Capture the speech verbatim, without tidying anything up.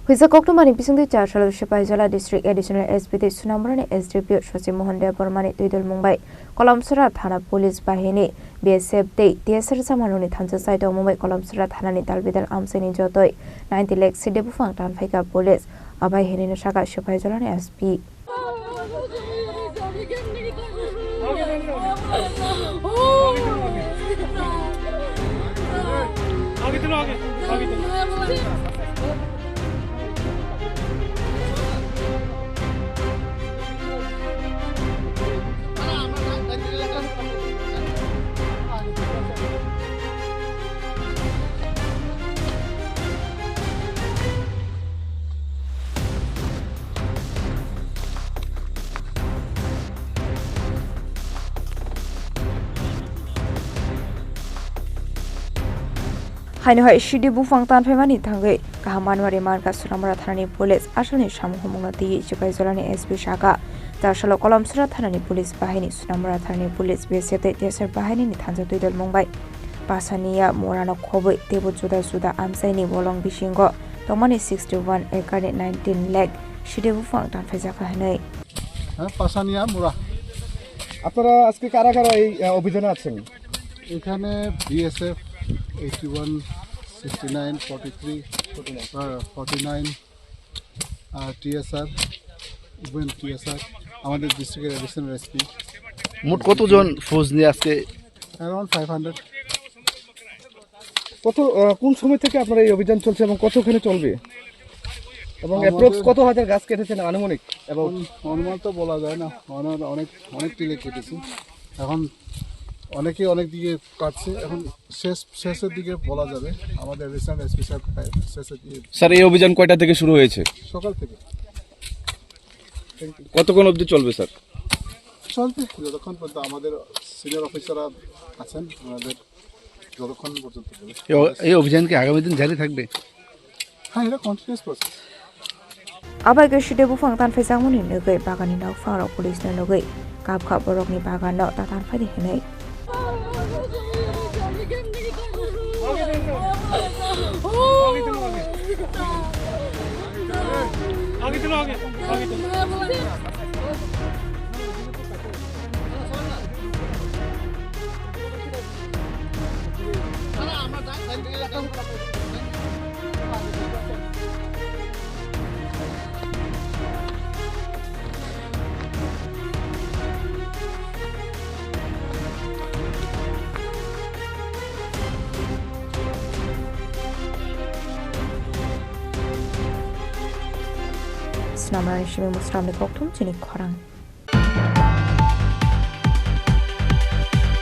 Huijak koktwmani bisingtwi Char salo Sipaijala District Additional S P tei Sunamurani S D P O Sochi Mohan Debbarmani twidulmung bai Kolomsora Thana Police Bahini, B S F tei T S R chamaluni thansa chai tongmung bai Kolomsora Thanani dalbidal amchaini jotoi ninety lakh side buphang tanphaikha Police, abai hinwi sakha Sipaijalani S P. Haino hai sidi buphang tanphaimani thangwi kaham manwari mankha Sunamura thanani police. Asalni samung humungno twiwi Sipaijalani S P sakha, Char salo Kolomsora thanani police bahini, Sunamura thanani police, B S F tei T S R bahinini thansa twidulmung bai Pasania Murano khobwi teibo juda juda amchaini bolong bisingo tongmani sixty one acre ni nineteen lakh sidi buphang tanphaijakha hinwi. হ্যাঁ, পাসানিয়া মুরা। আপনারা আজকে কারা কারা এই, আহ, অভিযানে আছেন? এখানে BSF eighty one, sixty nine, forty three, uh, forty nine, আর টিএসআর, ইভেন টিএসআর, আমাদের ডিস্ট্রিক্টের অ্যাডিশনাল এসপি। মোট কতজন ফৌজ নিয়ে আজকে? Around five hundred. কত, আহ, কোন সময় থেকে আপনার এই অভিযান চলছে এবং কতক্ষণে চলবে? এবং আমাদের অ্যাপ্রক্স কত হাজার গাছ কেটেছেন আনুমানিক? এবং অনু-, অনুমান তো বলা যায় না, অনেক, অনেক, অনেক টিলে কেটেছি। এখন অনেকেই অনেক দিকে কাটছে, এখন শেষ, শেষের দিকে বলা যাবে। আমাদের রিসেন্ট এসপি সাহেব শেষের দিকে। স্যার, এই অভিযান কয়টা থেকে শুরু হয়েছে? সকাল থেকে। কতক্ষণ অবধি চলবে, স্যার? চলবে যতক্ষণ পর্যন্ত আমাদের সিনিয়র অফিসাররা আছেন, ওনাদের যতক্ষণ পর্যন্ত বলে। এই অ-, এই অভিযান কি আগামী দিন জারি থাকবে? হ্যাঁ, এটা continuous process. Abai khe side buphang tanphaijakmani nugwi baganni nokphangrok police no nugwi kapkha borokni baganno ta tanphaidi hinwi. Snamrani simi musramni kokthum chini khorang.